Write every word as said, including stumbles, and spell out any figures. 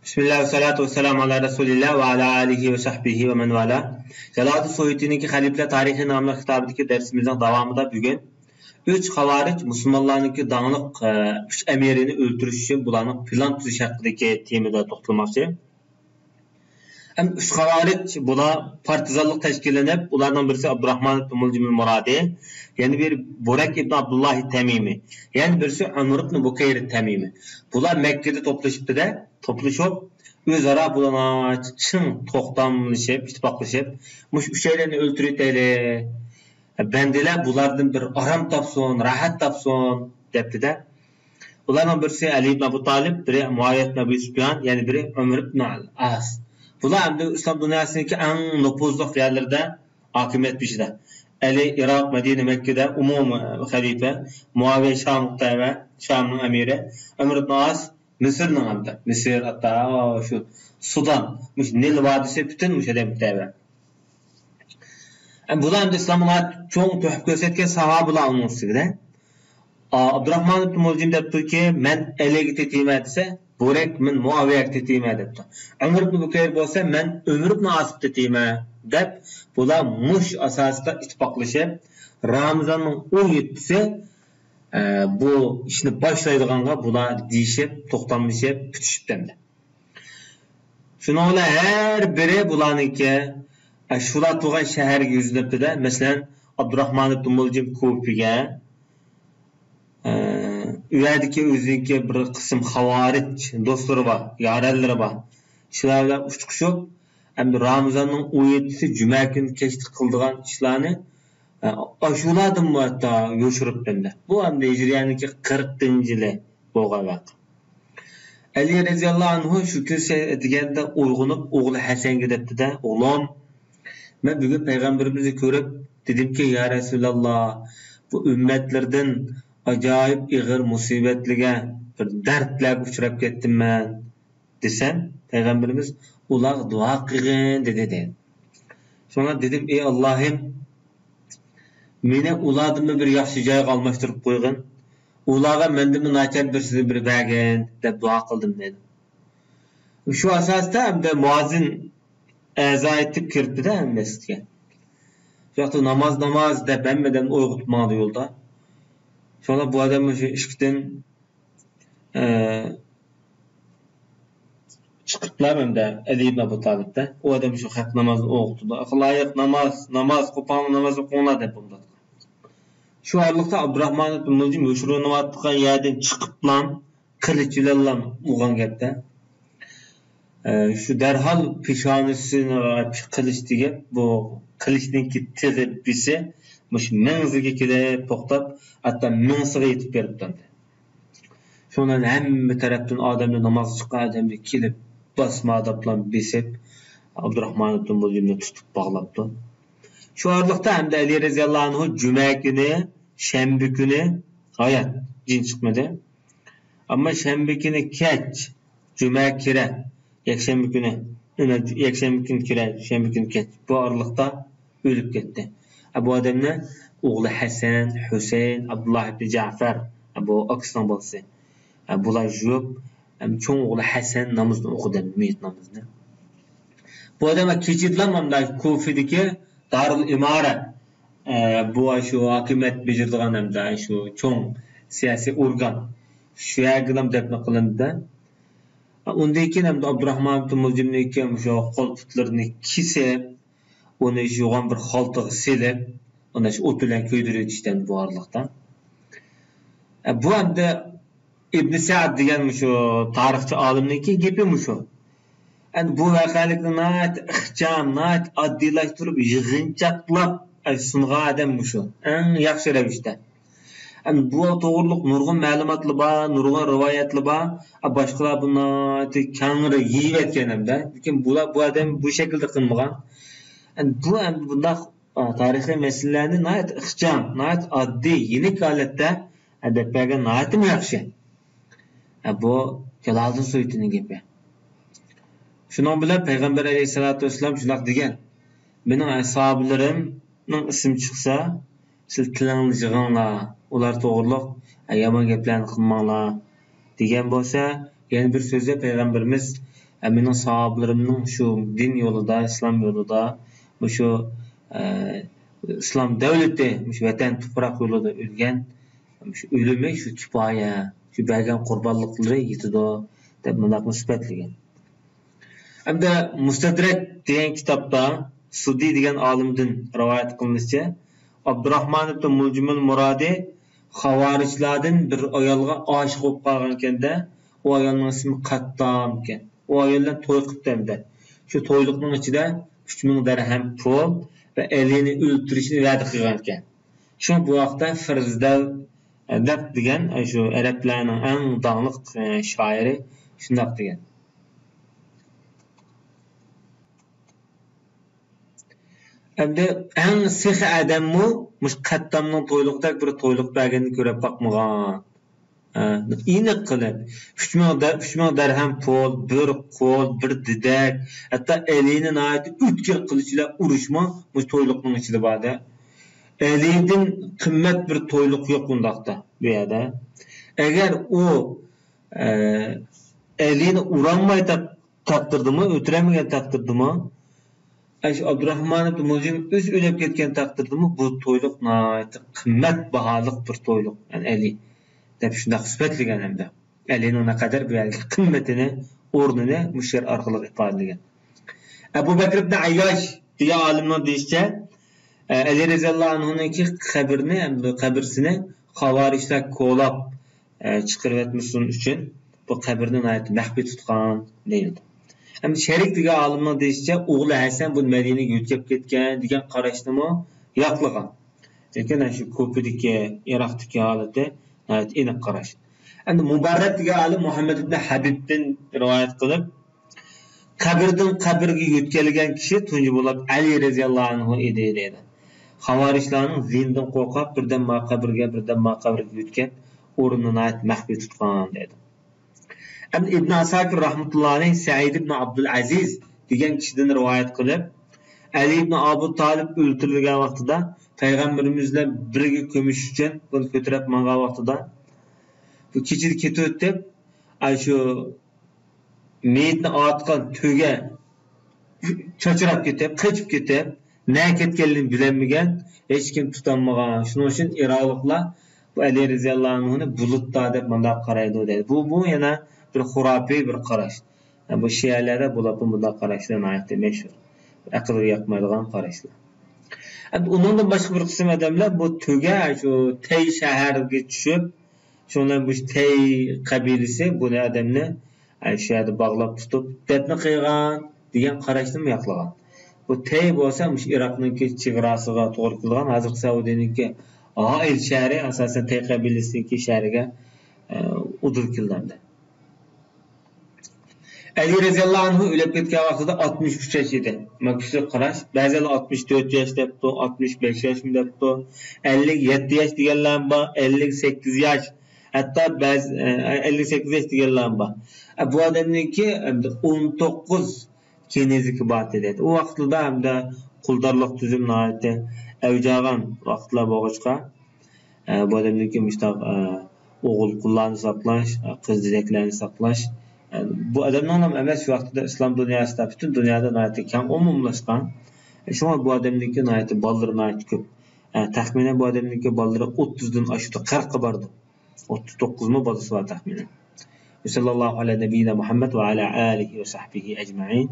بىسمىللا، ۋەسسالاتۇ ۋەسسالامۇ ئالا رەسۇلىللا ۋە ئالا ئالىھى ۋە سەھبىھى ۋە مەن ۋالا. جالالىدىن سۇيۇتىنىڭكى خەلىپىلەر تارىخى ناملىق كىتابىدىكى دەرسىمىزنىڭ داۋامىدا بۈگۈن ئۈچ خاۋارىج مۇسۇلمانلارنىڭكى داڭلىق، ئە، ئۈچ ئەمىرىنى ئۆلتۈرۈش ئۈچۈن بۇلارنىڭ پىلان تۈزۈش ھەققىدىكى تېمىدا توختالماقچى. ھەم ئۈچ خاۋارىج بۇلار پارتىزانلىق تەشكىللىنىپ، ئۇلارنىڭ بىرسى ئابدۇراخمان ئىبن مۇلجىم مۇرادى، يەنە بىرى بۇرەك ئىبن ئابدۇللاھ تەمىمى، يەنە بىرسى ئۆمەر ئىبن بۇكەير تەمىمى. بۇلار مەككىدە توپلىشىپتۇ-دە، توپلىشىپ، ئۆزئارا بۇلار چىڭ توختاملىشىپ، ئىتتىپاقلىشىپ، مۇشۇ ئۈچەيلەننى ئۆلتۈرۈۋېتەيلى. بەندىلەر بۇلاردىن بىر ئارام تاپسۇن، راھەت تاپسۇن، دەپتۇ-دە. ئۇلارنىڭ بىرسى ئەلى ئىبن ئەبۇ تالىپ، بىرى مۇئاۋىيە ئىبن ئەبۇ سۇپيان، يەنە بىرى ئۆمەر ئىبن ئەل ئاس. بۇلار ئەمدى ئىسلام دۇنياسىدىكى ئەڭ نوپۇزلۇق يەرلىرىدە ھاكىمىيەت بېشىدا. ئەلى ئىراق، مەدىنە، مەككىدە ئومۇمىي خەلىپە، مۇئاۋىيە شامغا تەۋە، شامنىڭ ئەمىرى، ئۆمەر ئىبن ئاس مىسىرنىڭ ھەمدە، مىسىر، ھەتتا شۇ سۇدان، مۇشۇ نىل ۋادىسى پۈتۈن مۇشۇ ئادەمگە تەۋە. بۇلار ئەمدى ئىسلامغا چوڭ تۆھپە كۆرسەتكەن ساھابىلار ئۇنىڭ ئۈستىگە. ئابدۇراخمان ئىبن مۇلجىم دەپتۇكى، مەن ئەلىگە تېتىيمەن دېسە، بۇرەك، مەن مۇئاۋىيەگە تېتىيمەن دەپتۇ. ئۆمەر ئىبن بۇكەير بولسا، مەن ئۆمەر ئىبن ئاسىغا تېتىيمەن دەپ، بۇلار مۇشۇ ئاساستا ئىتتىپاقلىشىپ، رامىزاننىڭ ئون يەتتىسى، ئە، بۇ ئىشنى باشلايدىغانغا بۇلار دېيىشىپ، توختاملىشىپ، پۈتۈشۈپتۇ ئەمدى. شۇنىڭ بىلەن ھەر بىرى بۇلارنىڭكى، ئە، شۇلار تۇرغان شەھەرگە يۈزلىنىپتۇ-دە. مەسىلەن، ئابدۇراخمان ئىبن مۇلجىم كۇفىگە، ئە، ئۇ يەردىكى ئۆزىنىڭكى بىر قىسىم خاۋارىج دوستلىرى بار، يارەنلىرى بار. شۇلار بىلەن ئۇچرىشىپ، ئەمدى رامىزاننىڭ ئون يەتتىسى جۈمە كۈنى كەچتە قىلىدىغان ئىشلارنى، ئە، ئاشۇلاردىنمۇ ھەتتا يوشۇرۇپ بەردى. بۇ ئەمدى ھىجرىيەنىڭكى قىرىقىنچى يىلى بولغان ۋەقە. ئەلى رەزىياللاھۇ ئەنھۇ شۇ كۈنى سەھەر ئەتىگەندە ئويغىنىپ، ئوغلى ھەسەنگە دەپتۇ-دە، ئوغلۇم، مەن بۈگۈن پەيغەمبىرىمىزنى كۆرۈپ دېدىمكى، يا رەسۇلاللا، بۇ ئۈممەتلىرىدىن ئاجايىپ ئېغىر مۇسىبەتلەرگە، بىر دەردلەرگە ئۇچراپ كەتتىم مەن، دېسەم، پەيغەمبىرىمىز، ئۇلارغا دۇئا قىلغىن، دېدى، دېدى. شۇڭا دېدىم، ئى ئاللاھىم، مېنى ئۇلاردىنمۇ بىر ياخشى جايغا ئالماشتۇرۇپ قويغىن، ئۇلارغا مەندىنمۇ ناچار بىرسىنى بىر بەرگىن، دەپ دۇئا قىلدىم، دېدى. شۇ ئاساستا ئەمدى مۇئەززىن ئەزان ئېيتىپ كىرىپتۇ-دە مەسچىتكە. شۇ ۋاقىتتا ناماز، ناماز دەپ ھەممە ئادەمنى ئويغىتىپ ماڭدى يولدا. شۇڭا بۇ ئادەم مۇشۇ ئىشىكتىن، ئە، چىقىپلا ئەمدى ئەلى ئىبن ئەبۇ تالىپتە. ئۇ ئادەم شۇ خەق نامازنى ئوقۇتىدۇ. خالايىق ناماز، ناماز، قوپاڭ ناماز ئوقۇڭلار دەپ بولىدۇ. شۇ ئارىلىقتا ئابدۇراخمان ئىبن مۇلجىم يوشۇرۇنۇۋاتقان يەردىن چىقىپلا قىلىچ بىلەنلا ئۇرغان گەپتە. ئە، شۇ دەرھال پېشانىسىنى قىلىچ تېگىپ، بۇ قىلىچنىڭكى تىغى بىسى مۇشۇ مېڭىسىگە كېلىپ توختاپ، ھەتتا مېڭىسىغا يېتىپ بېرىپتۇ. شۇنىڭ بىلەن ھەممە تەرەپتىن ئادەملەر، نامازغا چىققان ئادەملەر كېلىپ، باسماداپلا بېسىپ، ئابدۇراخمان ئىبن مۇلجىمنى تۇتۇپ باغلاپتۇ. شۇ ئارىلىقتا ھەمدە ئەلى رەزىياللاھۇ ئەنھۇ جۈمە كۈنى، شەنبە كۈنى ھايات، جىن چىقمىدى. ئەمما شەنبە كۈنى كەچ، جۈمە كىرە، يەكشەنبە كۈنى، يەكشەنبە كۈنى كىرە، شەنبە كۈنى كەچ، بۇ ئارىلىقتا ئۆلۈپ كەتتى. ئە، بۇ ئادەمنى ئوغلى ھەسەن، ھۈسەيىن، ئابدۇللا ئىبن جەفەر، ئە، بۇ ئاكىسىنىڭ بالىسى. ئە، بۇلار يۇيۇپ، ئەم، چوڭ ئوغلى ھەسەن نامىزىنى ئوقۇدى، مېيىت نامىزىنى. بۇ ئادەم كېچىدىلا مانا كۇفىدىكى دارۇل ئىمارە، ئە، بۇ شۇ ھاكىمىيەت بېجىرىدىغان ھەمدە شۇ چوڭ سىياسىي ئورگان، شۇ يەرگىلا دەپنە قىلىندى. ئۇندىن كېيىن ھەمدە ئابدۇراخمان ئىبن مۇلجىمنىڭكى شۇ قول پۇتلىرىنى كېسىپ، ئۇنى يوغان بىر خالتىغا سېلىپ، ئۇنى شۇ ئوت بىلەن كۆيدۈرۈۋېتىشتى بۇ ئارىلىقتا. ئە، بۇ ئەمدى ئىبن سەئد دېگەن مۇشۇ تارىخچى ئالىمنىڭكى گېپى مۇشۇ. ئەمدى بۇ ۋەقەلىكنى ناھايىتى ئىخچام، ناھايىتى ئاددىيلاشتۇرۇپ، يىغىنچاقلاپ، ئە، سۇنغان ئادەم مۇشۇ. ئەڭ ياخشى رەۋىشتە. ئەمدى بۇ توغرۇلۇق نۇرغۇن مەلۇماتلار بار، نۇرغۇن رىۋايەتلەر بار. ئە، باشقىلار بۇنى ناھايىتى كەڭرى يېيىۋەتكەن ھەمدە. لېكىن بۇلار، بۇ ئادەم بۇ شەكىلدە قىلمىغان. ئەمدى بۇ ئەمدى بۇنداق ئا، تارىخىي مەسىلىلەرنى ناھايىتى ئىخچام، ناھايىتى ئاددىي، يېنىك ھالەتتە ئەدەپ بەرگەن ناھايىتىمۇ ياخشى. ئە، بۇ جالالىدىن سۇيۇتىنىڭ گېپى. شۇنىڭ بىلەن پەيغەمبەر ئەلەيھىسسالاتۇ ۋەسسالام شۇنداق دېگەن، مېنىڭ ئەسھابىلىرىمنىڭ ئىسمى چىقسا، سىز تىلىڭلارنى يىغىڭلار، ئۇلار توغرۇلۇق، ئە، يامان گەپلەرنى قىلماڭلار، دېگەن بولسا، يەنە بىر سۆزدە پەيغەمبىرىمىز، مېنىڭ ساھابىلىرىمنىڭ شۇ دىن يولىدا، ئىسلام يولىدا، مۇشۇ، ئە، ئىسلام دۆلىتى، مۇشۇ ۋەتەن تۇپراق يولىدا ئۆلگەن، مۇشۇ ئۆلۈمى شۇ كۇپايە، شۇ بەرگەن قۇربانلىقلىرى يېتىدۇ، دەپ مۇنداق سۈپەتلىگەن. ھەمدە مۇستەدرەك دېگەن كىتابتا سۇدى دېگەن ئالىمدىن رىۋايەت قىلىنىشىچە، ئابدۇراخمان ئىبن مۇلجىمىل مۇرادى خاۋارىجلاردىن بىر ئايالغا ئاشىق بولۇپ قالغانىكەن-دە، ئۇ ئايالنىڭ ئىسمى قەتتام ئىكەن. ئۇ ئايال بىلەن توي قىپتۇ ھەمدە. شۇ تويلۇقنىڭ ئىچىدە ئۈچ مىڭ دەرھەم پۇل ۋە ئەلىنى ئۆلتۈرۈشنى ۋەدە قىلغانىكەن. شۇڭا بۇ ھەقتە فىرزەۋ ئەدەب دېگەن، شۇ ئەرەبلەرنىڭ ئەڭ داڭلىق، ئە، شائىرى شۇنداق دېگەن. ئەمدى ئەڭ سېخىي ئادەممۇ مۇشۇ قەتتامنىڭ تويلۇقىدەك بىر تويلۇق بەرگەننى كۆرۈپ باقمىغان. ھە، ئېنىق قىلىپ، ئۈچ مىڭ دە-، ئۈچ مىڭ دەرھەم پۇل، بىر قول، بىر دېدەك، ھەتتا ئەلىنى ناھايىتى ئۆتكۈر قىلىچ بىلەن ئۇرۇشمۇ مۇشۇ تويلۇقنىڭ ئىچىدە بار-دە. ئەلىدىن قىممەت بىر تويلۇق يوق ئۇنداقتا بۇ يەردە. ئەگەر ئۇ، ئە، ئەلىنى ئۇرالماي تاق-، تەقدىردىمۇ، ئۆلتۈرەلمىگەن تەقدىردىمۇ، ئەش ئابدۇراخمان ئىبن مۇلجىم ئۆزى ئۆلۈپ كەتكەن تەقدىردىمۇ، بۇ تويلۇق ناھايىتى قىممەت باھالىق بىر تويلۇق، يەنى ئەلى دەپ شۇنداق سۈپەتلىگەن ھەمدە. ئەلىنىڭ نەقەدەر بۇ يەردىكى قىممىتىنى، ئورنىنى مۇشۇ شېئىر ئارقىلىق ئىپادىلىگەن. ئەبۇ بەكر ئىبن ئەيياش دېگەن ئالىمنىڭ دېيىشىچە، ئەلى رەزىياللاھۇ ئەنھۇنىڭكى قەبرىنى، قەبرىسىنى خاۋارىجلار كولاپ، ئە، چىقىرىۋەتمىسۇن ئۈچۈن بۇ قەبرىنى ناھايىتى مەخپىي تۇتقان دېيىلدى. ئەمدى شەرىك دېگەن ئالىمنىڭ دېيىشىچە، ئوغلى ھەسەن بۇنى مەدىنىگە يۆتكەپ كەتكەن دېگەن قاراشنىمۇ ياقلىغان. لېكىن شۇ كۇپىدىكى، ئىراقتىكى ھالىتى ناھايىتى ئېنىق قاراش. ئەمدى مۇبارەك دېگەن ئالىم مۇھەممەد ئىبن ھەبىبتىن رىۋايەت قىلىپ، قەبرىدىن قەبرىگە يۆتكەلگەن كىشى تۇنجى بولۇپ ئەلى رەزىياللاھۇ ئەنھۇ ئىدى دەيدۇ. خاۋارىجلارنىڭ زىيىنىدىن قورقۇپ، بىردەم ما قەبرىگە، بىردەم ما قەبرىگە يۆتكەپ، ئورنىنى ناھايىتى مەخپىي تۇتقان دەيدۇ. ئەمدى ئىبن ئاساكىر رەھمەتۇللاھى ئەلەيھ سەئىد ئىبن ئابدۇل ئەزىز دېگەن كىشىدىن رىۋايەت قىلىپ، ئەلى ئىبن ئابۇ تالىپ ئۆلتۈرۈلگەن ۋاقتىدا، پەيغەمبىرىمىز بىلەن بىرگە كۆمۈش ئۈچۈن بۇنى كۆتۈرۈپ ماڭغان ۋاقتىدا، بۇ كېچىدە كېتىۋېتىپ، ئاشۇ مېيىتنى ئارتقان تۆگە چاچراپ كېتىپ، قېچىپ كېتىپ، نەگە كەتكەنلىكىنى بىلەلمىگەن، ھېچكىم تۇتالمىغان. شۇنىڭ ئۈچۈن ئىراقلىقلار بۇ ئەلى رەزىياللاھۇ ئەنھۇنى بۇلۇتتا دەپ مۇنداق قارايدۇ دەيدۇ. بۇ، بۇ يەنە بىر خۇراپىي بىر قاراش. بۇ شىئەلەردە بۇلاردا بۇنداق قاراشلار ناھايىتى مەشھۇر. ئەقىلگە ياقمايدىغان قاراشلار. ئەمدى ئۇنىڭدىن باشقا بىر قىسىم ئادەملەر بۇ تۆگە، شۇ تەي شەھەرگە چۈشۈپ، شۇنىڭ بىلەن بۇ تەي قەبىلىسى بۇ ئادەمنى، ئە، شۇ يەردە باغلاپ تۇتۇپ، دەپنە قىلغان دېگەن قاراشنىمۇ ياقلىغان. بۇ تەي بولسا مۇشۇ ئىراقنىڭكى چېگراسىغا توغرا كېلىدىغان، ھازىرقى سەئۇدىنىڭكى ئائىل شەھىرى، ئاساسەن تەي قەبىلىسىنىڭكى شەھىرىگە، ئە، ئۇدۇل كېلىدۇ. ئەلى رەزىياللاھۇ ئەنھۇ ئۆلۈپ كەتكەن ۋاقتىدا ئاتمىش ئۈچ ياش ئىدى. مانا كۈچلۈك قاراش. بەزىلەر ئاتمىش تۆت ياش دەپتۇ، ئاتمىش بەش ياشمۇ دەپتۇ. ئەللىك يەتتە ياش دېگەنلەرمۇ بار، ئەللىك سەككىز ياش. ھەتتا بەزى، ئە، ئەللىك سەككىز ياش دېگەنلەرمۇ بار. ئە، بۇ ئادەمنىڭكى، ئە، ئون توققۇز كېنىزىكى بار ئىدى. ئۇ ۋاقىتلاردا ھەمدە قۇلدارلىق تۈزۈم ناھايىتى ئەۋج ئالغان ۋاقىتلار بولغاچقا، ئە، بۇ ئادەمنىڭكى مۇشۇنداق، ئە، ئوغۇل قۇللارنى ساقلاش، ئە، قىز دېدەكلەرنى ساقلاش، ئە، بۇ ئادەمنىڭلا ئەمەس، شۇ ۋاقىتتا ئىسلام دۇنياسىدا، پۈتۈن دۇنيادا ناھايىتى كەڭ ئومۇملاشقان. شۇڭا بۇ ئادەمنىڭكى ناھايىتى بالىلىرى ناھايىتى كۆپ. ئە، تەخمىنەن بۇ ئادەمنىڭكى بالىلىرى ئوتتۇزدىن ئاشىدۇ، قىرىققا بارىدۇ. ئوتتۇز توققۇزمۇ بالىسى بار تەخمىنەن. ۋەسەللاللاھۇ ئەلا نەبىييىنا مۇھەممەد ۋە ئەلا ئالىھى ۋە سەھبىھى ئەجمەئىن.